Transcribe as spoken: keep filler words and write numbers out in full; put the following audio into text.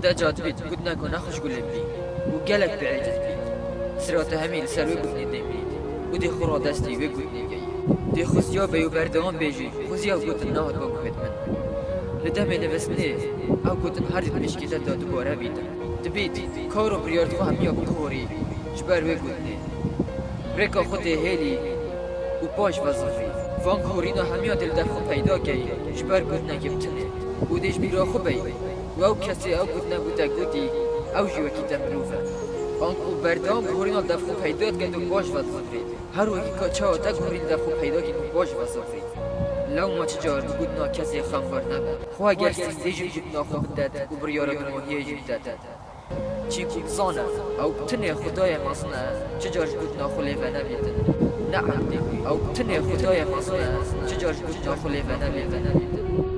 Te ca dibît gotina ku nexweş gulê bî û gelek biêciz bî. Sira te hemî li ser wê gotinê tê bît û dê xwe radestî wê gotinê geyî. Dê xwe ziya bey û berdewam bê jî, xwe ziya gotin nehat ba guhêt min. Li demê nivîstinê ew gotin her dî di pişkê te de dubare bîtin. Dibît kar û biryar xwe hemiya bigihorî ji ber wê gotinê. Rêka xwe tê hêlî û paş ve zivirî. Van guhorîna hemiya dê li dev xwe peyda key ji ber gotinekê bi tinê û dê ji bîra xwe bey û ew kesê ew gotine ku te gotî, ew jî wekî te mirov e. Anku berdewam guhorîna li dev xwe peyda diket û paş ve dizivirî. Her wekî ka çawa te guhorîn li dev xwe peyda kîn û paş ve zivirî. Lewma çi car bi gotina kesê xem wernebe. Xwe eger sîndê jî bi gotina xwe bidet û biryara dumahiyê jî bidet. Çîkû bizane, ew bi tinê Xwedayê mezin e, çi car ji gotina xwe lê venebîtin. Ne ebdî, ew bi tinê Xwedayê mezin e, çi car ji gotina xwe lê venebîtin.